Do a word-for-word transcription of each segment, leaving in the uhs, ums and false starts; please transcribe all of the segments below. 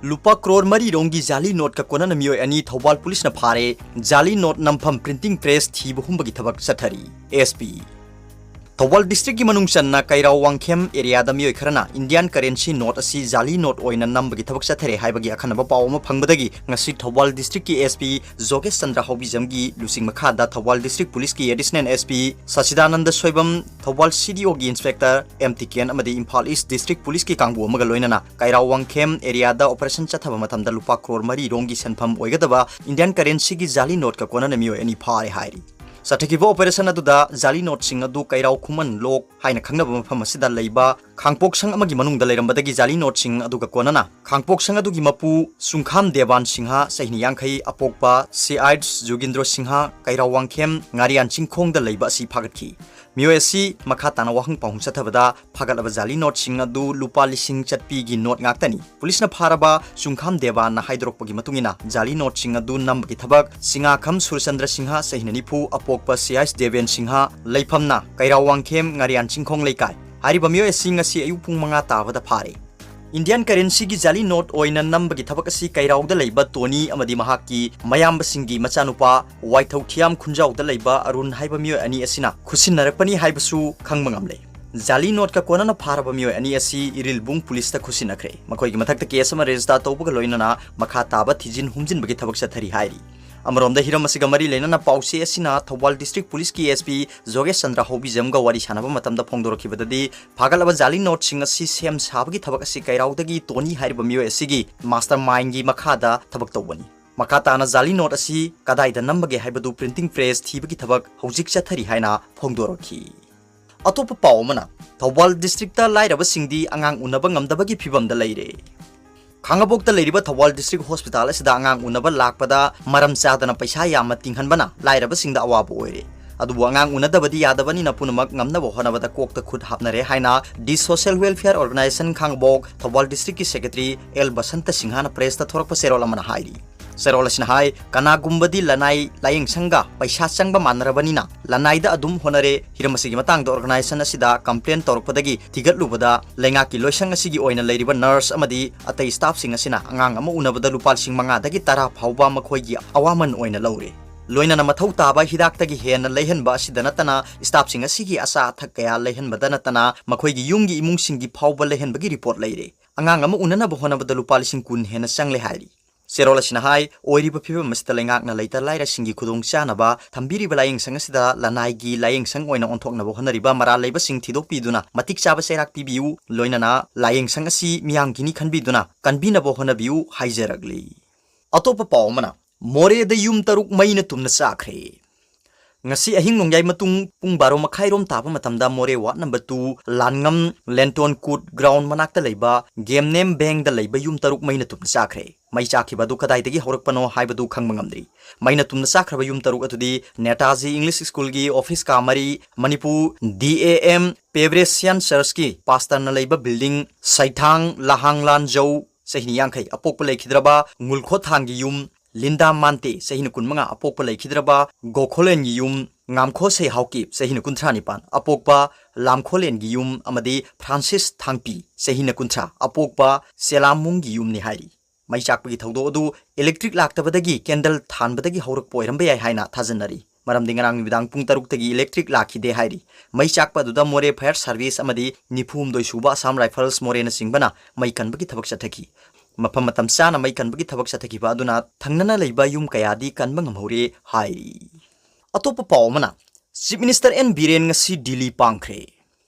ꯂꯨꯄꯥ ꯀ꯭ꯔꯣꯔ ꯃꯔꯤ ꯔꯣꯝꯒꯤ ꯖꯥꯂꯤ ꯅꯣꯠꯀ ꯀꯣꯟꯅꯅ ꯃꯤꯑꯣꯏ ꯑꯅꯤ ꯊꯧꯕꯥꯜ ꯄꯨꯂꯤꯁꯅ ꯐꯥꯔꯦ꯫ ꯖꯥꯂꯤ ꯅꯣꯠ ꯅꯝꯐꯝ printing press ꯊꯤꯕ ꯍꯨꯝꯕꯒꯤ ꯊꯕꯛ ꯆꯠꯊꯔꯤ꯫ S P. ꯊꯧꯕꯥꯜ districtꯀꯤ ꯃꯅꯨꯡ ꯆꯟꯅ ꯀꯩꯔꯥꯎ ꯋꯥꯡꯈꯦꯝ areaꯗ ꯃꯤꯑꯣꯏ ꯈꯔꯅ Indian currency ꯅꯣꯠ ꯑꯁꯤ ꯖꯥꯂꯤ ꯅꯣꯠ ꯑꯣꯏꯅ ꯅꯝꯕꯒꯤ ꯊꯕꯛ ꯆꯠꯊꯔꯦ ꯍꯥꯏꯕꯒꯤ ꯑꯈꯟꯅꯕ ꯄꯥꯎ ꯑꯃ ꯐꯪꯕꯗꯒꯤ ꯉꯁꯤ ꯊꯧꯕꯥꯜ districtꯀꯤ ꯑꯦꯁ ꯄꯤ ꯖꯣꯒꯦꯁ ꯆꯟꯗ꯭ꯔ ꯍꯥꯎꯕꯤꯖꯝꯒꯤ ꯂꯨꯆꯤꯡ ꯃꯈꯥꯗ Thoubal district policeꯀꯤ additional S P ꯁꯆꯤꯗꯥꯅꯟꯗ Soibam, Thoubal C D Oꯒꯤ inspector M ꯇꯤꯀꯦꯟ ꯑꯃꯗꯤ ꯏꯝꯐꯥꯜ East district policeꯀꯤ ꯀꯥꯡꯕꯨ ꯑꯃꯒ ꯂꯣꯏꯅꯅ ꯀꯩꯔꯥꯎ ꯋꯥꯡꯈꯦꯝ areaꯗ operation ꯆꯠꯊꯕ ꯃꯇꯝꯗ ꯂꯨꯄꯥ ꯀ꯭ꯔꯣꯔ ꯃꯔꯤ ꯔꯣꯝꯒꯤ ꯁꯦꯟꯐꯝ ꯑꯣꯏꯒꯗꯕ Indian currencyꯒꯤ ꯖꯥꯂꯤ ꯅꯣꯠꯀ ꯀꯣꯟꯅꯅ ꯃꯤꯑꯣꯏ ꯑꯅꯤ ꯐꯥꯔꯦ ꯍꯥꯏꯔꯤ꯫ ꯆꯠꯊꯈꯤꯕ operation ꯑꯗꯨꯗ ꯖꯥꯂꯤ ꯅꯣꯠꯁꯤꯡ ꯑꯗꯨ ꯀꯩꯔꯥꯎ ꯈꯨꯃꯟ ꯂꯣꯛ ꯍꯥꯏꯅ ꯈꯪꯅꯕ ꯃꯐꯝ ꯑꯁꯤꯗ ꯂꯩꯕ ꯈꯥꯡꯄꯣꯛꯁꯪ ꯑꯃꯒꯤ ꯃꯅꯨꯡꯗ ꯂꯩꯔꯝꯕꯗꯒꯤ ꯖꯥꯂꯤ ꯅꯣꯠꯁꯤꯡ ꯑꯗꯨꯒ ꯀꯣꯟꯅꯅ ꯈꯥꯡꯄꯣꯛꯁꯪ ꯑꯗꯨꯒꯤ ꯃꯄꯨ ꯆꯨꯡꯈꯥꯝ ꯗꯦꯕꯥꯟ ꯁꯤꯡꯍ, ꯆꯍꯤ ꯌꯥꯡꯈꯩ, ꯑꯄꯣꯛꯄ ꯁꯤ ꯑꯥꯏꯠꯁ ꯖꯨꯒꯤꯟꯗ꯭ꯔꯣ ꯁꯤꯡꯍ, ꯀꯩꯔꯥꯎ ꯋꯥꯡꯈꯦꯝ ꯉꯥꯔꯤꯌꯥꯟ ꯆꯤꯡꯈꯣꯡꯗ ꯂꯩꯕ ꯑꯁꯤ ꯐꯥꯒꯠꯈꯤ꯫ ꯃꯤꯑꯣꯏ ꯑꯁꯤ ꯃꯈꯥ ꯇꯥꯅ ꯋꯥꯍꯪ ꯄꯥꯎꯍꯪ ꯆꯠꯊꯕꯗ ꯐꯥꯒꯠꯂꯕ ꯖꯥꯂꯤ ꯅꯣꯠꯁꯤꯡ ꯑꯗꯨ ꯂꯨꯄꯥ ꯂꯤꯁꯤꯡ ꯆꯠꯄꯤꯒꯤ ꯅꯣꯠ ꯉꯥꯛꯇꯅꯤ꯫ ꯄꯨꯂꯤꯁꯅ ꯐꯥꯔꯕ ꯆꯨꯡꯈꯥꯝ ꯗꯦꯕꯥꯟꯅ ꯍꯥꯏꯗꯣꯔꯛꯄꯒꯤ ꯃꯇꯨꯡ ꯏꯟꯅ ꯖꯥꯂꯤ ꯅꯣꯠꯁꯤꯡ ꯑꯗꯨ ꯅꯝꯕꯒꯤ ꯊꯕꯛ ꯁꯤꯡꯉꯥꯈꯝ ꯁꯨꯔꯆꯟꯗ꯭ꯔ ꯁꯤꯡꯍ, ꯆꯍꯤꯅ ꯅꯤꯐꯨ, ꯑꯄꯣꯛꯄ ꯁꯤ ꯑꯥꯏꯁ ꯗꯦꯕꯦꯟ ꯁꯤꯡꯍ, ꯂꯩꯐꯝꯅ ꯀꯩꯔꯥꯎ ꯋꯥꯡꯈꯦꯝ ꯉꯥꯔꯤꯌꯥꯟ ꯆꯤꯡꯈꯣꯡ ꯂꯩꯀꯥꯏ꯫ ꯍꯥꯏꯔꯤꯕ ꯃꯤꯑꯣꯏ ꯑꯁꯤ ꯉꯁꯤ ꯑꯌꯨꯛ ꯄꯨꯡ ꯃꯉꯥ ꯇꯥꯕꯗ ꯐꯥꯔꯦ꯫ Indian currencyꯒꯤ ꯖꯥꯂꯤ ꯅꯣꯠ ꯑꯣꯏꯅ ꯅꯝꯕꯒꯤ ꯊꯕꯛ ꯑꯁꯤ ꯀꯩꯔꯥꯎꯗ ꯂꯩꯕ ꯇꯣꯅꯤ ꯑꯃꯗꯤ ꯃꯍꯥꯛꯀꯤ ꯃꯌꯥꯝꯕꯁꯤꯡꯒꯤ ꯃꯆꯥꯅꯨꯄꯥ ꯋꯥꯏꯊꯧꯊꯤꯌꯥꯝ ꯈꯨꯟꯖꯥꯎꯗ ꯂꯩꯕ ꯑꯔꯨꯟ ꯍꯥꯏꯕ ꯃꯤꯑꯣꯏ ꯑꯅꯤ ꯑꯁꯤꯅ ꯈꯨꯠꯁꯤꯟꯅꯔꯛꯄꯅꯤ ꯍꯥꯏꯕꯁꯨ ꯈꯪꯕ ꯉꯝꯂꯦ꯫ ꯖꯥꯂꯤ ꯅꯣꯠꯀ ꯀꯣꯟꯅꯅ ꯐꯥꯔꯕ ꯃꯤꯑꯣꯏ ꯑꯅꯤ ꯑꯁꯤ ꯏꯔꯤꯜꯕꯨꯡ ꯄꯨꯂꯤꯁꯇ ꯈꯨꯠꯁꯤꯟꯅꯈ꯭ꯔꯦ꯫ ꯃꯈꯣꯏꯒꯤ ꯃꯊꯛꯇ case ꯑꯃ register ꯇꯧꯕꯒ ꯂꯣꯏꯅꯅ ꯃꯈꯥ ꯇꯥꯕ ꯊꯤꯖꯤꯟ ꯍꯨꯝꯖꯤꯟꯕꯒꯤ ꯊꯕꯛ ꯆꯠꯊꯔꯤ ꯍꯥꯏꯔꯤ꯫ ꯑꯃꯔꯣꯝꯗ ꯍꯤꯔꯝ ꯑꯁꯤꯒ ꯃꯔꯤ ꯂꯩꯅꯅ ꯄꯥꯎꯆꯦ ꯑꯁꯤꯅ Thoubal district policeꯀꯤ S P ꯖꯣꯒꯦꯁ Chandra ꯍꯧꯕꯤꯖꯝꯒ ꯋꯥꯔꯤ ꯁꯥꯟꯅꯕ ꯃꯇꯝꯗ ꯐꯣꯡꯗꯣꯔꯛꯈꯤꯕꯗꯗꯤ ꯐꯥꯒꯠꯂꯕ ꯖꯥꯂꯤ ꯅꯣꯠꯁꯤꯡ ꯑꯁꯤ ꯁꯦꯝ ꯁꯥꯕꯒꯤ ꯊꯕꯛ ꯑꯁꯤ ꯀꯩꯔꯥꯎꯗꯒꯤ ꯇꯣꯅꯤ ꯍꯥꯏꯔꯤꯕ ꯃꯤꯑꯣꯏ ꯑꯁꯤꯒꯤ mastermindꯒꯤ ꯃꯈꯥꯗ ꯊꯕꯛ ꯇꯧꯕꯅꯤ꯫ ꯃꯈꯥ ꯇꯥꯅ ꯖꯥꯂꯤ ꯅꯣꯠ ꯑꯁꯤ ꯀꯗꯥꯏꯗ ꯅꯝꯕꯒꯦ ꯍꯥꯏꯕꯗꯨ printing press ꯊꯤꯕꯒꯤ ꯊꯕꯛ ꯍꯧꯖꯤꯛ ꯆꯠꯊꯔꯤ ꯍꯥꯏꯅ ꯐꯣꯡꯗꯣꯔꯛꯈꯤ꯫ ꯑꯇꯣꯞꯄ ꯄꯥꯎ ꯑꯃꯅ, ꯊꯧꯕꯥꯜ districtꯇ ꯂꯥꯏꯔꯕꯁꯤꯡꯗꯤ ꯑꯉꯥꯡ ꯎꯅꯕ ꯉꯝꯗꯕꯒꯤ ꯐꯤꯚꯝꯗ ꯂꯩꯔꯦ꯫ ꯈꯥꯡꯉꯕꯣꯛꯇ ꯂꯩꯔꯤꯕ ꯊꯧꯕꯥꯜ district hospital ꯑꯁꯤꯗ ꯑꯉꯥꯡ ꯎꯅꯕ ꯂꯥꯛꯄꯗ ꯃꯔꯝ ꯆꯥꯗꯅ ꯄꯩꯁꯥ ꯌꯥꯝꯅ ꯇꯤꯡꯍꯟꯕꯅ ꯂꯥꯏꯔꯕꯁꯤꯡꯗ ꯑꯋꯥꯕ ꯑꯣꯏꯔꯦ꯫ ꯑꯗꯨꯕꯨ ꯑꯉꯥꯡ ꯎꯅꯗꯕꯗꯤ ꯌꯥꯗꯕꯅꯤꯅ ꯄꯨꯝꯅꯃꯛ ꯉꯝꯅꯕ ꯍꯣꯠꯅꯕꯗ ꯀꯣꯛꯇ ꯈꯨꯠ ꯍꯥꯞꯅꯔꯦ ꯍꯥꯏꯅ The Social Welfare Organisation Khangabok Thoubal districtꯀꯤ secretary L Basanta ꯁꯤꯡꯍꯅ pressꯇ ꯊꯣꯔꯛꯄ ꯆꯦꯔꯣꯜ ꯑꯃꯅ ꯍꯥꯏꯔꯤ꯫ ꯆꯦꯔꯣꯜ ꯑꯁꯤꯅ ꯍꯥꯏ, ꯀꯅꯥꯒꯨꯝꯕꯗꯤ ꯂꯅꯥꯏ ꯂꯥꯌꯦꯡꯁꯪꯒ ꯄꯩꯁꯥ ꯆꯪꯕ ꯃꯥꯟꯅꯔꯕꯅꯤꯅ ꯂꯅꯥꯏꯗ ꯑꯗꯨꯝ ꯍꯣꯠꯅꯔꯦ꯫ ꯍꯤꯔꯝ ꯑꯁꯤꯒꯤ ꯃꯇꯥꯡꯗ organization ꯑꯁꯤꯗ complain ꯇꯧꯔꯛꯄꯗꯒꯤ ꯊꯤꯒꯠꯂꯨꯕꯗ ꯂꯩꯉꯥꯛꯀꯤ ꯂꯣꯏꯁꯪ ꯑꯁꯤꯒꯤ ꯑꯣꯏꯅ ꯂꯩꯔꯤꯕ nurse ꯑꯃꯗꯤ ꯑꯇꯩ staffꯁꯤꯡ ꯑꯁꯤꯅ ꯑꯉꯥꯡ ꯑꯃ ꯎꯅꯕꯗ ꯂꯨꯄꯥ ꯂꯤꯁꯤꯡ ꯃꯉꯥꯗꯒꯤ ꯇꯔꯥ ꯐꯥꯎꯕ ꯃꯈꯣꯏꯒꯤ ꯑꯋꯥꯃꯟ ꯑꯣꯏꯅ ꯂꯧꯔꯦ꯫ ꯂꯣꯏꯅꯅ ꯃꯊꯧ ꯇꯥꯕ ꯍꯤꯗꯥꯛꯇꯒꯤ ꯍꯦꯟꯅ ꯂꯩꯍꯟꯕ ꯑꯁꯤꯗ ꯅꯠꯇꯅ staffꯁꯤꯡ ꯑꯁꯤꯒꯤ ꯑꯆꯥ ꯑꯊꯛ ꯀꯌꯥ ꯂꯩꯍꯟꯕꯗ ꯅꯠꯇꯅ ꯃꯈꯣꯏꯒꯤ ꯌꯨꯝꯒꯤ ꯏꯃꯨꯡꯁꯤꯡꯒꯤ ꯐꯥꯎꯕ ꯂꯩꯍꯟꯕꯒꯤ report ꯂꯩꯔꯦ꯫ ꯑꯉꯥꯡ ꯑꯃ ꯎꯅꯅꯕ ꯍꯣꯠꯅꯕꯗ ꯂꯨꯄꯥ ꯂꯤꯁꯤꯡ ꯀꯨꯟ ꯍꯦꯟꯅ ꯆꯪꯂꯦ ꯍꯥꯏꯔꯤ꯫ ꯆꯦꯔꯣꯜ ꯑꯁꯤꯅ ꯍꯥꯏ, ꯑꯣꯏꯔꯤꯕ ꯐꯤꯕꯝ ꯑꯁꯤꯗ ꯂꯩꯉꯥꯛꯅ ꯂꯩꯇ ꯂꯥꯏꯔꯁꯤꯡꯒꯤ ꯈꯨꯗꯣꯡꯆꯥꯅꯕ ꯊꯝꯕꯤꯔꯤꯕ ꯂꯥꯌꯦꯡꯁꯪ ꯑꯁꯤꯗ ꯂꯅꯥꯏꯒꯤ ꯂꯥꯌꯦꯡꯁꯪ ꯑꯣꯏꯅ ꯑꯣꯟꯊꯣꯛꯅꯕ ꯍꯣꯠꯅꯔꯤꯕ ꯃꯔꯥꯜ ꯂꯩꯕꯁꯤꯡ ꯊꯤꯗꯣꯛꯄꯤꯗꯨꯅ ꯃꯇꯤꯛ ꯆꯥꯕ ꯆꯩꯔꯥꯛ ꯄꯤꯕꯤꯌꯨ, ꯂꯣꯏꯅꯅ ꯂꯥꯌꯦꯡꯁꯪ ꯑꯁꯤ ꯃꯤꯌꯥꯝꯒꯤꯅꯤ ꯈꯟꯕꯤꯗꯨꯅ ꯀꯟꯕꯤꯅꯕ ꯍꯣꯠꯅꯕꯤꯌꯨ ꯍꯥꯏꯖꯔꯛꯂꯤ꯫ ꯑꯇꯣꯞꯄ ꯄꯥꯎ ꯑꯃꯅ, ꯃꯣꯔꯦꯗ ꯌꯨꯝ ꯇꯔꯨꯛ ꯃꯩꯅ ꯇꯨꯝꯅ ꯆꯥꯈ꯭ꯔꯦ꯫ ꯉꯁꯤ ꯑꯍꯤꯡ ꯅꯣꯡꯌꯥꯏ ꯃꯇꯨꯡ ꯄꯨꯡ ꯕꯥꯔꯣ ꯃꯈꯥꯏꯔꯣꯝ ꯇꯥꯕ ꯃꯇꯝꯗ ꯃꯣꯔꯦ ward number two ꯂꯥꯟꯉꯝ ꯂꯦꯟꯇꯣꯟ ꯀꯨꯠ ground ꯃꯅꯥꯛꯇ ꯂꯩꯕ ꯒꯦꯝꯅꯦꯝ ꯕꯦꯡꯗ ꯂꯩꯕ ꯌꯨꯝ ꯇꯔꯨꯛ ꯃꯩꯅ ꯇꯨꯝꯅ ꯆꯥꯈ꯭ꯔꯦ꯫ ꯃꯩ ꯆꯥꯛꯈꯤꯕ ꯑꯗꯨ ꯀꯗꯥꯏꯗꯒꯤ ꯍꯧꯔꯛꯄꯅꯣ ꯍꯥꯏꯕꯗꯨ ꯈꯪꯕ ꯉꯝꯗ꯭ꯔꯤ꯫ ꯃꯩꯅ ꯇꯨꯝꯅ ꯆꯥꯈ꯭ꯔꯕ ꯌꯨꯝ ꯇꯔꯨꯛ ꯑꯗꯨꯗꯤ ꯅꯦꯇꯥꯖꯤ English Schoolꯒꯤ office ꯀꯥ ꯃꯔꯤ, Manipur D A M Presbyterian Churchꯀꯤ pastorꯅ ꯂꯩꯕ building, ꯁꯩꯊꯥꯡ ꯂꯍꯥꯡ ꯂꯥꯟꯖꯧ, ꯆꯍꯤ ꯌꯥꯡꯈꯩ, ꯑꯄꯣꯛꯄ ꯂꯩꯈꯤꯗ꯭ꯔꯕ ꯉꯨꯜꯈꯣꯊꯥꯡꯒꯤ ꯌꯨꯝ, ꯂꯤꯟꯗꯥ ꯃꯥꯟꯇꯦ, ꯆꯍꯤ ꯀꯨꯟꯃꯉꯥ, ꯑꯄꯣꯛꯄ ꯂꯩꯈꯤꯗ꯭ꯔꯕ ꯒꯣꯈꯣꯂꯦꯟꯒꯤ ꯌꯨꯝ, ꯉꯥꯝꯈꯣ ꯁꯩꯍꯥꯎꯀꯤꯞ, ꯆꯍꯤ ꯀꯨꯟꯊ꯭ꯔꯥ ꯅꯤꯄꯥꯟ, ꯑꯄꯣꯛꯄ ꯂꯥꯝꯈꯣꯂꯦꯟꯒꯤ ꯌꯨꯝ, ꯑꯃꯗꯤ ꯐ꯭ꯔꯥꯟꯁꯤꯁ ꯊꯥꯡꯄꯤ, ꯆꯍꯤ ꯀꯨꯟꯊ꯭ꯔꯥ, ꯑꯄꯣꯛꯄ ꯁꯦꯂꯥꯝꯃꯨꯡꯒꯤ ꯌꯨꯝꯅꯤ ꯍꯥꯏꯔꯤ꯫ ꯃꯩ ꯆꯥꯛꯄꯒꯤ ꯊꯧꯗꯣꯛ ꯑꯗꯨ electric ꯂꯥꯛꯇꯕꯗꯒꯤ candle ꯊꯥꯟꯕꯗꯒꯤ ꯍꯧꯔꯛꯄ ꯑꯣꯏꯔꯝꯕ ꯌꯥꯏ ꯍꯥꯏꯅ ꯊꯥꯖꯅꯔꯤ꯫ ꯃꯔꯝꯗꯤ ꯉꯔꯥꯡ ꯅꯨꯃꯤꯗꯥꯡ ꯄꯨꯡ ꯇꯔꯨꯛꯇꯒꯤ electric ꯂꯥꯛꯈꯤꯗꯦ ꯍꯥꯏꯔꯤ꯫ ꯃꯩ ꯆꯥꯛꯄ ꯑꯗꯨꯗ ꯃꯣꯔꯦ fire service ꯑꯃꯗꯤ ꯅꯤꯐꯨ ꯍꯨꯝꯗꯣꯏ ꯁꯨꯕ Assam Rifles ꯃꯣꯔꯦꯅꯆꯤꯡꯕꯅ ꯃꯩ ꯀꯟꯕꯒꯤ ꯊꯕꯛ ꯆꯠꯊꯈꯤ꯫ ꯃꯐꯝ ꯃꯇꯝ ꯆꯥꯅ ꯃꯩ ꯀꯟꯕꯒꯤ ꯊꯕꯛ ꯆꯠꯊꯈꯤꯕ ꯑꯗꯨꯅ ꯊꯪꯅꯅ ꯂꯩꯕ ꯌꯨꯝ ꯀꯌꯥꯗꯤ ꯀꯟꯕ ꯉꯝꯍꯧꯔꯦ ꯍꯥꯏꯔꯤ꯫ ꯑꯇꯣꯞꯄ ꯄꯥꯎ ꯑꯃꯅ, Chief Minister N ꯕꯤꯔꯦꯟ ꯉꯁꯤ Delhi ꯄꯥꯡꯈ꯭ꯔꯦ꯫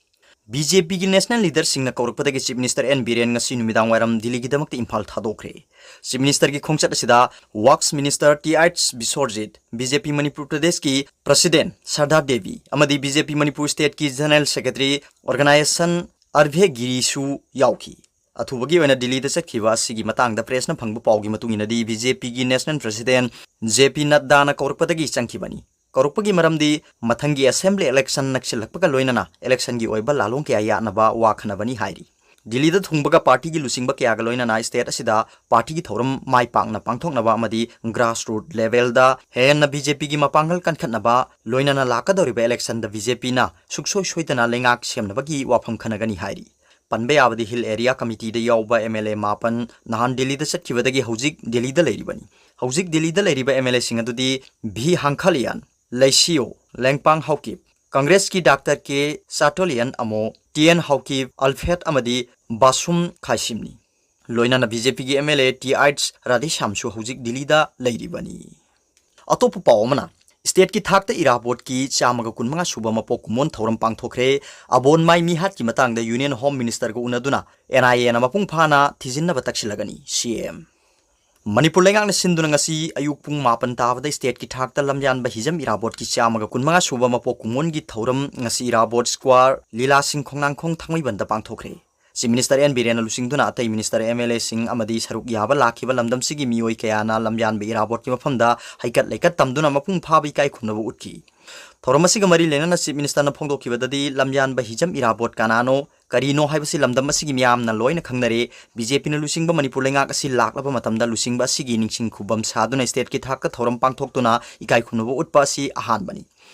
BJPꯒꯤ national leaderꯁꯤꯡꯅ ꯀꯧꯔꯛꯄꯗꯒꯤ Chief Minister N Biren ꯉꯁꯤ ꯅꯨꯃꯤꯗꯥꯡ ꯋꯥꯏꯔꯝ ꯗꯤꯜꯂꯤꯒꯤꯗꯃꯛꯇ ꯏꯝꯐꯥꯜ ꯊꯥꯗꯣꯛꯈ꯭ꯔꯦ꯫ Chief Ministerꯒꯤ ꯈꯣꯡꯆꯠ ꯑꯁꯤꯗ Works Minister Th Bisorjit, BJP Manipur ꯄ꯭ꯔꯗꯦꯁꯀꯤ President ꯁꯔꯗꯥ ꯗꯦꯕꯤ ꯑꯃꯗꯤ BJP Manipur stateꯀꯤ General Secretary organization ꯑꯔꯚꯦ ꯒꯤꯔꯤꯁꯨ ꯌꯥꯎꯈꯤ꯫ ꯑꯊꯨꯕꯒꯤ ꯑꯣꯏꯅ ꯗꯤꯜꯂꯤꯗ ꯆꯠꯈꯤꯕ ꯑꯁꯤꯒꯤ ꯃꯇꯥꯡꯗ pressꯅ ꯐꯪꯕ ꯄꯥꯎꯒꯤ ꯃꯇꯨꯡ ꯏꯟꯅꯗꯤ, BJPꯒꯤ national president J P ꯅꯗ꯭ꯗꯥꯅ ꯀꯧꯔꯛꯄꯗꯒꯤ ꯆꯪꯈꯤꯕꯅꯤ꯫ ꯀꯧꯔꯛꯄꯒꯤ ꯃꯔꯝꯗꯤ ꯃꯊꯪꯒꯤ assembly election ꯅꯛꯁꯤꯜꯂꯛꯄꯒ ꯂꯣꯏꯅꯅ electionꯒꯤ ꯑꯣꯏꯕ ꯂꯥꯂꯣꯡ ꯀꯌꯥ ꯌꯥꯠꯅꯕ ꯋꯥ ꯈꯟꯅꯕꯅꯤ ꯍꯥꯏꯔꯤ꯫ ꯗꯤꯜꯂꯤꯗ ꯊꯨꯡꯕꯒ ꯄꯥꯔꯇꯤꯒꯤ ꯂꯨꯆꯤꯡꯕ ꯀꯌꯥꯒ ꯂꯣꯏꯅꯅ ꯁ꯭ꯇꯦꯠ ꯑꯁꯤꯗ ꯄꯥꯔꯇꯤꯒꯤ ꯊꯧꯔꯝ ꯃꯥꯏ ꯄꯥꯛꯅ ꯄꯥꯡꯊꯣꯛꯅꯕ ꯑꯃꯗꯤ ꯒ꯭ꯔꯥꯁꯔꯨꯠ ꯂꯦꯚꯦꯜꯗ ꯍꯦꯟꯅ ꯕꯤ ꯖꯦ ꯄꯤꯒꯤ ꯃꯄꯥꯡꯒꯜ ꯀꯟꯈꯠꯅꯕ, ꯂꯣꯏꯅꯅ ꯂꯥꯛꯀꯗꯧꯔꯤꯕ ꯏꯂꯦꯛꯁꯟꯗ ꯕꯤ ꯖꯦ ꯄꯤꯅ ꯁꯨꯛꯁꯣꯏ ꯁꯣꯏꯗꯅ ꯂꯩꯉꯥꯛ ꯁꯦꯝꯅꯕꯒꯤ ꯋꯥꯐꯝ ꯈꯟꯅꯒꯅꯤ ꯍꯥꯏꯔꯤ꯫ ꯄꯟꯕ ꯌꯥꯕꯗꯤ ꯍꯤꯜ ꯑꯦꯔꯤꯌꯥ ꯀꯃꯤꯇꯤꯗ ꯌꯥꯎꯕ ꯑꯦꯝ ꯑꯦꯜ ꯑꯦ ꯃꯥꯄꯟ ꯅꯍꯥꯟ ꯗꯤꯜꯂꯤꯗ ꯆꯠꯈꯤꯕꯗꯒꯤ ꯍꯧꯖꯤꯛ ꯗꯤꯜꯂꯤꯗ ꯂꯩꯔꯤꯕꯅꯤ꯫ ꯍꯧꯖꯤꯛ ꯗꯤꯜꯂꯤꯗ ꯂꯩꯔꯤꯕ ꯑꯦꯝ ꯑꯦꯜ ꯑꯦꯁꯤꯡ ꯑꯗꯨꯗꯤ ꯚꯤ ꯍꯥꯡꯈꯥꯂꯤꯌꯥꯟ, ꯂꯩꯁꯤꯌꯣ, ꯂꯦꯡꯄꯥꯡ ꯍꯥꯎꯀꯤꯞ, ꯀꯪꯒ꯭ꯔꯦꯁꯀꯤ doctor K Chaltonlien Amo, T N Haokip, ꯑꯜꯐꯦꯠ ꯑꯃꯗꯤ ꯕꯥꯁꯨꯝ ꯈꯥꯏꯁꯤꯝꯅꯤ꯫ ꯂꯣꯏꯅꯅ ꯕꯤ ꯖꯦ ꯄꯤꯒꯤ M L A T H ꯔꯥꯙꯦꯁ꯭ꯌꯥꯝꯁꯨ ꯍꯧꯖꯤꯛ ꯗꯤꯜꯂꯤꯗ ꯂꯩꯔꯤꯕꯅꯤ꯫ ꯑꯇꯣꯞꯄ ꯄꯥꯎ ꯑꯃꯅ, ꯁ꯭ꯇꯦꯠꯀꯤ ꯊꯥꯛꯇ ꯏꯔꯥꯕꯣꯠꯀꯤ ꯆꯥꯝꯃꯒ ꯀꯨꯟꯃꯉꯥ ꯁꯨꯕ ꯃꯄꯣꯛ ꯀꯨꯝꯑꯣꯟ ꯊꯧꯔꯝ ꯄꯥꯡꯊꯣꯛꯈ꯭ꯔꯦ꯫ ꯑꯕꯣꯟꯃꯥꯏ ꯃꯤꯍꯥꯠꯀꯤ ꯃꯇꯥꯡꯗ ꯌꯨꯅꯤꯌꯟ ꯍꯣꯝ ꯃꯤꯅꯤꯁꯇꯔꯒ ꯎꯅꯗꯨꯅ ꯑꯦꯟ ꯑꯥꯏ ꯑꯦꯅ ꯃꯄꯨꯡ ꯐꯥꯅ ꯊꯤꯖꯤꯟꯅꯕ ꯇꯛꯁꯤꯜꯂꯒꯅꯤ, ꯁꯤ ꯑꯦꯝ꯫ ꯃꯅꯤꯄꯨꯔ ꯂꯩꯉꯥꯛꯅ ꯁꯤꯟꯗꯨꯅ ꯉꯁꯤ ꯑꯌꯨꯛ ꯄꯨꯡ ꯃꯥꯄꯟ ꯇꯥꯕꯗ ꯁ꯭ꯇꯦꯠꯀꯤ ꯊꯥꯛꯇ ꯂꯝꯌꯥꯟꯕ ꯍꯤꯖꯝ ꯏꯔꯥꯕꯣꯠꯀꯤ ꯆꯥꯝꯃꯒ ꯀꯨꯟꯃꯉꯥ ꯁꯨꯕ ꯃꯄꯣꯛ ꯀꯨꯝꯑꯣꯟꯒꯤ ꯊꯧꯔꯝ ꯉꯁꯤ ꯏꯔꯥꯕꯣꯠ square, ꯂꯤꯂꯥꯁꯤꯡ Khongnangkhong ꯊꯥꯡꯃꯩꯕꯟꯗ ꯄꯥꯡꯊꯣꯛꯈ꯭ꯔꯦ꯫ Chief minister and ꯕꯤꯔꯦꯟꯅ ꯂꯨꯆꯤꯡꯗꯨꯅ ꯑꯇꯩ ꯃꯤꯅꯤꯁꯇꯔ, ꯑꯦꯝ ꯑꯦꯜ ꯑꯦꯁꯤꯡ ꯑꯃꯗꯤ ꯁꯔꯨꯛ ꯌꯥꯕ ꯂꯥꯛꯈꯤꯕ ꯂꯝꯗꯝꯁꯤꯒꯤ ꯃꯤꯑꯣꯏ ꯀꯌꯥꯅ ꯂꯝꯌꯥꯟꯕ ꯏꯔꯥꯕꯣꯠꯀꯤ ꯃꯐꯝꯗ ꯍꯩꯀꯠ ꯂꯩꯀꯠ ꯇꯝꯗꯨꯅ ꯃꯄꯨꯡ ꯐꯥꯕ ꯏꯀꯥꯏ ꯈꯨꯝꯅꯕ ꯎꯠꯈꯤ꯫ ꯊꯧꯔꯝ ꯑꯁꯤꯒ ꯃꯔꯤ ꯂꯩꯅꯅ ꯆꯤꯐ ꯃꯤꯅꯤꯁꯇꯔꯅ ꯐꯣꯡꯗꯣꯛꯈꯤꯕꯗꯗꯤ, ꯂꯝꯌꯥꯟꯕ ꯍꯤꯖꯝ ꯏꯔꯥꯕꯣꯠ ꯀꯅꯥꯅꯣ, ꯀꯔꯤꯅꯣ ꯍꯥꯏꯕꯁꯤ ꯂꯝꯗꯝ ꯑꯁꯤꯒꯤ ꯃꯤꯌꯥꯝꯅ ꯂꯣꯏꯅ ꯈꯪꯅꯔꯦ꯫ ꯕꯤ ꯖꯦ ꯄꯤꯅ ꯂꯨꯆꯤꯡꯕ ꯃꯅꯤꯄꯨꯔ ꯂꯩꯉꯥꯛ ꯑꯁꯤ ꯂꯥꯛꯂꯕ ꯃꯇꯝꯗ ꯂꯨꯆꯤꯡꯕ ꯑꯁꯤꯒꯤ ꯅꯤꯡꯁꯤꯡ ꯈꯨꯕꯝ ꯁꯥꯗꯨꯅ ꯁ꯭ꯇꯦꯠꯀꯤ ꯊꯥꯛꯇ ꯊꯧꯔꯝ ꯄꯥꯡꯊꯣꯛꯇꯨꯅ ꯏꯀꯥꯏ ꯈꯨꯝꯅꯕ ꯎꯠꯄ ꯑꯁꯤ ꯑꯍꯥꯟꯕꯅꯤ꯫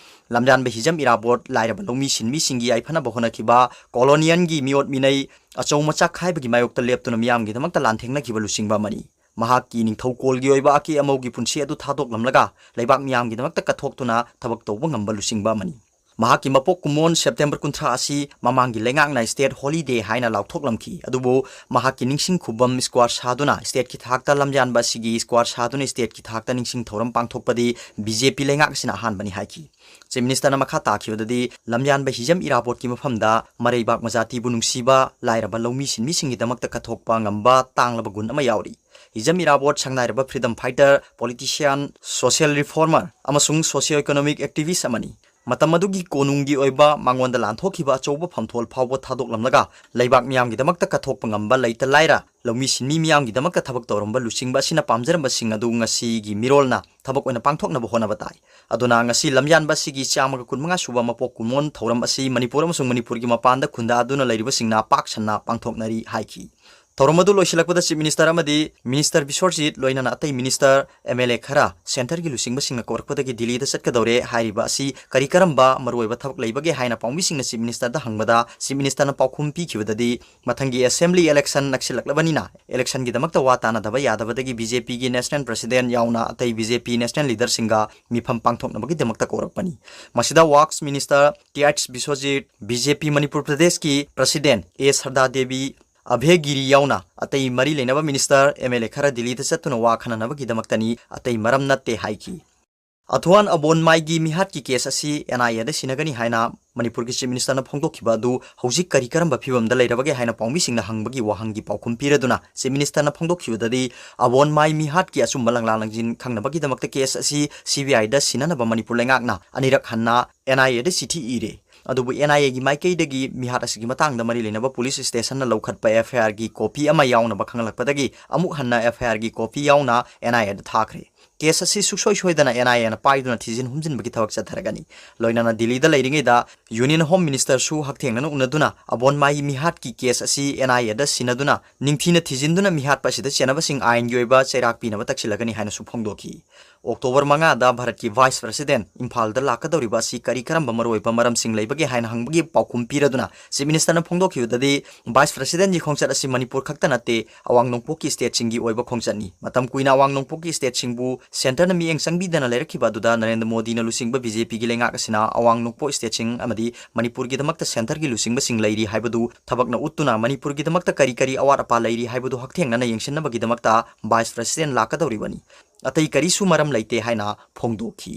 ꯂꯝꯌꯥꯟꯕ ꯍꯤꯖꯝ ꯏꯔꯥꯕꯣꯠ ꯂꯥꯏꯔꯕ ꯂꯧꯃꯤ ꯁꯤꯟꯃꯤꯁꯤꯡꯒꯤ ꯌꯥꯏꯐꯅꯕ ꯍꯣꯠꯅꯈꯤꯕ, ꯀꯣꯂꯣꯅꯤꯌꯟꯒꯤ ꯃꯤꯑꯣꯠ ꯃꯤꯅꯩ ꯑꯆꯧ ꯃꯆꯥ ꯈꯥꯏꯕꯒꯤ ꯃꯥꯌꯣꯛꯇ ꯂꯦꯞꯇꯨꯅ ꯃꯤꯌꯥꯝꯒꯤꯗꯃꯛꯇ ꯂꯥꯟꯊꯦꯡꯅꯈꯤꯕ ꯂꯨꯆꯤꯡꯕ ꯑꯃꯅꯤ꯫ ꯃꯍꯥꯛꯀꯤ ꯅꯤꯡꯊꯧꯀꯣꯜꯒꯤ ꯑꯣꯏꯕ ꯑꯀꯦ ꯑꯃꯧꯒꯤ ꯄꯨꯟꯁꯤ ꯑꯗꯨ ꯊꯥꯗꯣꯛꯂꯝꯂꯒ ꯂꯩꯕꯥꯛ ꯃꯤꯌꯥꯝꯒꯤꯗꯃꯛꯇ ꯀꯠꯊꯣꯛꯇꯨꯅ ꯊꯕꯛ ꯇꯧꯕ ꯉꯝꯕ ꯂꯨꯆꯤꯡꯕ ꯑꯃꯅꯤ꯫ ꯃꯍꯥꯛꯀꯤ ꯃꯄꯣꯛ ꯀꯨꯝꯑꯣꯟ ꯁꯦꯞꯇꯦꯝꯕꯔ ꯀꯨꯟꯊ꯭ꯔꯥ ꯑꯁꯤ ꯃꯃꯥꯡꯒꯤ ꯂꯩꯉꯥꯛꯅ ꯁ꯭ꯇꯦꯠ ꯍꯣꯂꯤꯗꯦ ꯍꯥꯏꯅ ꯂꯥꯎꯊꯣꯛꯂꯝꯈꯤ꯫ ꯑꯗꯨꯕꯨ ꯃꯍꯥꯛꯀꯤ ꯅꯤꯡꯁꯤꯡ ꯈꯨꯕꯝ ꯁ꯭ꯀ꯭ꯋꯥꯔ ꯁꯥꯗꯨꯅ ꯁ꯭ꯇꯦꯠꯀꯤ ꯊꯥꯛꯇ ꯂꯝꯌꯥꯟꯕ ꯑꯁꯤꯒꯤ ꯁ꯭ꯀ꯭ꯋꯥꯔ ꯁꯥꯗꯨꯅ ꯁ꯭ꯇꯦꯠꯀꯤ ꯊꯥꯛꯇ ꯅꯤꯡꯁꯤꯡ ꯊꯧꯔꯝ ꯄꯥꯡꯊꯣꯛꯄꯗꯤ ꯕꯤ ꯖꯦ ꯄꯤ ꯂꯩꯉꯥꯛ ꯑꯁꯤꯅ ꯑꯍꯥꯟꯕꯅꯤ ꯍꯥꯏꯈꯤ꯫ ꯆꯤꯐ ꯃꯤꯅꯤꯁꯇꯔꯅ ꯃꯈꯥ ꯇꯥꯈꯤꯕꯗꯗꯤ, ꯂꯝꯌꯥꯟꯕ ꯍꯤꯖꯝ ꯏꯔꯥꯕꯣꯠꯀꯤ ꯃꯐꯝꯗ ꯃꯔꯩꯕꯥꯛ ꯃꯖꯥꯇꯤꯕꯨ ꯅꯨꯡꯁꯤꯕ, ꯂꯥꯏꯔꯕ ꯂꯧꯃꯤ ꯁꯤꯟꯃꯤꯁꯤꯡꯒꯤꯗꯃꯛꯇ ꯀꯠꯊꯣꯛꯄ ꯉꯝꯕ ꯇꯥꯡꯂꯕ ꯒꯨꯟ ꯑꯃ ꯌꯥꯎꯔꯤ꯫ ꯍꯤꯖꯝ ꯏꯔꯥꯕꯣꯠ ꯁꯛꯅꯥꯏꯔꯕ ꯐ꯭ꯔꯤꯗꯝ ꯐꯥꯏꯇꯔ, ꯄꯣꯂꯤꯇꯤꯁꯤꯌꯥꯟ, ꯁꯣꯁꯤꯌꯦꯜ ꯔꯤꯐꯣꯔꯃꯔ ꯑꯃꯁꯨꯡ ꯁꯣꯁꯤꯌꯣ ꯏꯀꯣꯅꯣꯃꯤꯛ ꯑꯦꯛꯇꯤꯚꯤꯁ ꯑꯃꯅꯤ꯫ ꯃꯇꯝ ꯑꯗꯨꯒꯤ ꯀꯣꯅꯨꯡꯒꯤ ꯑꯣꯏꯕ ꯃꯉꯣꯟꯗ ꯂꯥꯟꯊꯣꯛꯈꯤꯕ ꯑꯆꯧꯕ ꯐꯝꯊꯣꯜ ꯐꯥꯎꯕ ꯊꯥꯗꯣꯛꯂꯝꯂꯒ ꯂꯩꯕꯥꯛ ꯃꯤꯌꯥꯝꯒꯤꯗꯃꯛꯇ ꯀꯠꯊꯣꯛꯄ ꯉꯝꯕ ꯂꯩꯇ ꯂꯥꯏꯔ ꯂꯧꯃꯤ ꯁꯤꯟꯃꯤ ꯃꯤꯌꯥꯝꯒꯤꯗꯃꯛꯇ ꯊꯕꯛ ꯇꯧꯔꯝꯕ ꯂꯨꯆꯤꯡꯕ ꯑꯁꯤꯅ ꯄꯥꯝꯖꯔꯝꯕꯁꯤꯡ ꯑꯗꯨ ꯉꯁꯤꯒꯤ ꯃꯤꯔꯣꯜꯅ ꯊꯕꯛ ꯑꯣꯏꯅ ꯄꯥꯡꯊꯣꯛꯅꯕ ꯍꯣꯠꯅꯕ ꯇꯥꯏ꯫ ꯑꯗꯨꯅ ꯉꯁꯤ ꯂꯝꯌꯥꯟꯕ ꯑꯁꯤꯒꯤ ꯆꯥꯝꯃꯒ ꯀꯨꯟꯃꯉꯥ ꯁꯨꯕ ꯃꯄꯣꯛ ꯀꯨꯝꯑꯣꯟ ꯊꯧꯔꯝ ꯑꯁꯤ ꯃꯅꯤꯄꯨꯔ ꯑꯃꯁꯨꯡ ꯃꯅꯤꯄꯨꯔꯒꯤ ꯃꯄꯥꯟꯗ ꯈꯨꯟꯗꯥꯗꯨꯅ ꯂꯩꯔꯤꯕꯁꯤꯡꯅ ꯄꯥꯛ ꯁꯟꯅ ꯄꯥꯡꯊꯣꯛꯅꯔꯤ ꯍꯥꯏꯈꯤ꯫ ꯊꯧꯔꯝ ꯑꯗꯨ ꯂꯣꯏꯁꯤꯜꯂꯛꯄꯗ Chief Minister ꯑꯃꯗꯤ Minister ꯕꯤꯁ꯭ꯋꯔꯖꯤꯠ ꯂꯣꯏꯅꯅ ꯑꯇꯩ Minister, M L A ꯈꯔ centreꯒꯤ ꯂꯨꯆꯤꯡꯕꯁꯤꯡꯅ ꯀꯧꯔꯛꯄꯗꯒꯤ ꯗꯤꯜꯂꯤꯗ ꯆꯠꯀꯗꯧꯔꯦ ꯍꯥꯏꯔꯤꯕ ꯑꯁꯤ ꯀꯔꯤ ꯀꯔꯝꯕ ꯃꯔꯨꯑꯣꯏꯕ ꯊꯕꯛ ꯂꯩꯕꯒꯦ ꯍꯥꯏꯅ ꯄꯥꯎꯃꯤꯁꯤꯡꯅ Chief Ministerꯗ ꯍꯪꯕꯗ Chief Ministerꯅ ꯄꯥꯎꯈꯨꯝ ꯄꯤꯈꯤꯕꯗꯗꯤ ꯃꯊꯪꯒꯤ Assembly election ꯅꯛꯁꯤꯜꯂꯛꯂꯕꯅꯤꯅ electionꯒꯤꯗꯃꯛꯇ ꯋꯥ ꯇꯥꯅꯗꯕ ꯌꯥꯗꯕꯗꯒꯤ BJPꯒꯤ National President ꯌꯥꯎꯅ ꯑꯇꯩ BJP National Leaderꯁꯤꯡꯒ ꯃꯤꯐꯝ ꯄꯥꯡꯊꯣꯛꯅꯕꯒꯤꯗꯃꯛꯇ ꯀꯧꯔꯛꯄꯅꯤ꯫ ꯃꯁꯤꯗ Works Minister T H Biswajit, BJP Manipur ꯄ꯭ꯔꯗꯦꯁꯀꯤ President ꯑꯦ ꯁꯔꯗꯥ ꯗꯦꯕꯤ, ꯑꯚꯦ ꯒꯤꯔꯤ ꯌꯥꯎꯅ ꯑꯇꯩ ꯃꯔꯤ ꯂꯩꯅꯕ Minister, M L A ꯈꯔ ꯗꯤꯜꯂꯤꯗ ꯆꯠꯇꯨꯅ ꯋꯥ ꯈꯟꯅꯅꯕꯒꯤꯗꯃꯛꯇꯅꯤ, ꯑꯇꯩ ꯃꯔꯝ ꯅꯠꯇꯦ ꯍꯥꯏꯈꯤ꯫ ꯑꯊꯨꯋꯥꯟ ꯑꯕꯣꯟꯃꯥꯏꯒꯤ ꯃꯤꯍꯥꯠꯀꯤ case ꯑꯁꯤ NIAꯗ ꯁꯤꯟꯅꯒꯅꯤ ꯍꯥꯏꯅ ꯃꯅꯤꯄꯨꯔꯒꯤ Chief Ministerꯅ ꯐꯣꯡꯗꯣꯛꯈꯤꯕ ꯑꯗꯨ ꯍꯧꯖꯤꯛ ꯀꯔꯤ ꯀꯔꯝꯕ ꯐꯤꯕꯝꯗ ꯂꯩꯔꯕꯒꯦ ꯍꯥꯏꯅ ꯄꯥꯎꯃꯤꯁꯤꯡꯅ ꯍꯪꯕꯒꯤ ꯋꯥꯍꯪꯒꯤ ꯄꯥꯎꯈꯨꯝ ꯄꯤꯔꯗꯨꯅ Chief Ministerꯅ ꯐꯣꯡꯗꯣꯛꯈꯤꯕꯗꯗꯤ ꯑꯕꯣꯟꯃꯥꯏ ꯃꯤꯍꯥꯠꯀꯤ ꯑꯆꯨꯝꯕ ꯂꯪꯂꯥ ꯂꯪꯖꯤꯟ ꯈꯪꯅꯕꯒꯤꯗꯃꯛꯇ case ꯑꯁꯤ CBIꯗ ꯁꯤꯟꯅꯅꯕ ꯃꯅꯤꯄꯨꯔ ꯂꯩꯉꯥꯛꯅ ꯑꯅꯤꯔꯛ ꯍꯟꯅ NIAꯗ ꯆꯤꯊꯤ ꯏꯔꯦ꯫ ꯑꯗꯨꯕꯨ NIAꯒꯤ ꯃꯥꯏꯀꯩꯗꯒꯤ ꯃꯤꯍꯥꯠ ꯑꯁꯤꯒꯤ ꯃꯇꯥꯡꯗ ꯃꯔꯤ ꯂꯩꯅꯕ police stationꯅ ꯂꯧꯈꯠꯄ FIRꯒꯤ copy ꯑꯃ ꯌꯥꯎꯅꯕ ꯈꯪꯂꯛꯄꯗꯒꯤ ꯑꯃꯨꯛ ꯍꯟꯅ FIRꯒꯤ copy ꯌꯥꯎꯅ NIAꯗ ꯊꯥꯈ꯭ꯔꯦ꯫ Case ꯑꯁꯤ ꯁꯨꯡꯁꯣꯏ ꯁꯣꯏꯗꯅ NIAꯅ ꯄꯥꯏꯗꯨꯅ ꯊꯤꯖꯤꯟ ꯍꯨꯝꯖꯤꯟꯕꯒꯤ ꯊꯕꯛ ꯆꯠꯊꯔꯒꯅꯤ꯫ ꯂꯣꯏꯅꯅ ꯗꯤꯜꯂꯤꯗ ꯂꯩꯔꯤꯉꯩꯗ Union Home Ministerꯁꯨ ꯍꯛꯊꯦꯡꯅꯅ ꯎꯅꯗꯨꯅ ꯑꯕꯣꯟꯃꯥꯏ ꯃꯤꯍꯥꯠꯀꯤ case ꯑꯁꯤ NIAꯗ ꯁꯤꯟꯅꯗꯨꯅ ꯅꯤꯡꯊꯤꯅ ꯊꯤꯖꯤꯟꯗꯨꯅ ꯃꯤꯍꯥꯠꯄ ꯑꯁꯤꯗ ꯆꯦꯟꯅꯕꯁꯤꯡ ꯑꯥꯏꯟꯒꯤ ꯑꯣꯏꯕ ꯆꯩꯔꯥꯛ ꯄꯤꯅꯕ ꯇꯛꯁꯤꯜꯂꯒꯅꯤ ꯍꯥꯏꯅꯁꯨ ꯐꯣꯡꯗꯣꯛꯈꯤ꯫ October ꯃꯉꯥꯗ ꯚꯥꯔꯠꯀꯤ Vice President ꯏꯝꯐꯥꯜꯗ ꯂꯥꯛꯀꯗꯧꯔꯤꯕ ꯑꯁꯤ ꯀꯔꯤ ꯀꯔꯝꯕ ꯃꯔꯨꯑꯣꯏꯕ ꯃꯔꯝꯁꯤꯡ ꯂꯩꯕꯒꯦ ꯍꯥꯏꯅ ꯍꯪꯕꯒꯤ ꯄꯥꯎꯈꯨꯝ ꯄꯤꯔꯗꯨꯅ Chief Ministerꯅ ꯐꯣꯡꯗꯣꯛꯈꯤꯕꯗꯗꯤ Vice Presidentꯀꯤ ꯈꯣꯡꯆꯠ ꯑꯁꯤ ꯃꯅꯤꯄꯨꯔ ꯈꯛꯇ ꯅꯠꯇꯦ, ꯑꯋꯥꯡ ꯅꯣꯡꯄꯣꯛꯀꯤ stateꯁꯤꯡꯒꯤ ꯑꯣꯏꯕ ꯈꯣꯡꯆꯠꯅꯤ꯫ ꯃꯇꯝ ꯀꯨꯏꯅ ꯑꯋꯥꯡ ꯅꯣꯡꯄꯣꯛꯀꯤ stateꯁꯤꯡꯕꯨ centreꯅ ꯃꯤꯠꯌꯦꯡ ꯆꯪꯕꯤꯗꯅ ꯂꯩꯔꯛꯈꯤꯕ ꯑꯗꯨꯗ ꯅꯔꯦꯟꯗ꯭ꯔ ꯃꯣꯗꯤꯅ ꯂꯨꯆꯤꯡꯕ BJPꯒꯤ ꯂꯩꯉꯥꯛ ꯑꯁꯤꯅ ꯑꯋꯥꯡ ꯅꯣꯡꯄꯣꯛ stateꯁꯤꯡ ꯑꯃꯗꯤ ꯃꯅꯤꯄꯨꯔꯒꯤꯗꯃꯛꯇ centreꯒꯤ ꯂꯨꯆꯤꯡꯕꯁꯤꯡ ꯂꯩꯔꯤ ꯍꯥꯏꯕꯗꯨ ꯊꯕꯛꯅ ꯎꯠꯇꯨꯅ ꯃꯅꯤꯄꯨꯔꯒꯤꯗꯃꯛꯇ ꯀꯔꯤ ꯀꯔꯤ ꯑꯋꯥꯠ ꯑꯄꯥ ꯂꯩꯔꯤ ꯍꯥꯏꯕꯗꯨ ꯍꯛꯊꯦꯡꯅꯅ ꯌꯦꯡꯁꯤꯟꯅꯕꯒꯤꯗꯃꯛꯇ Vice President ꯂꯥꯛꯀꯗꯧꯔꯤꯕꯅꯤ꯫ ꯑꯇꯩ ꯀꯔꯤꯁꯨ ꯃꯔꯝ ꯂꯩꯇꯦ ꯍꯥꯏꯅ ꯐꯣꯡꯗꯣꯛꯈꯤ꯫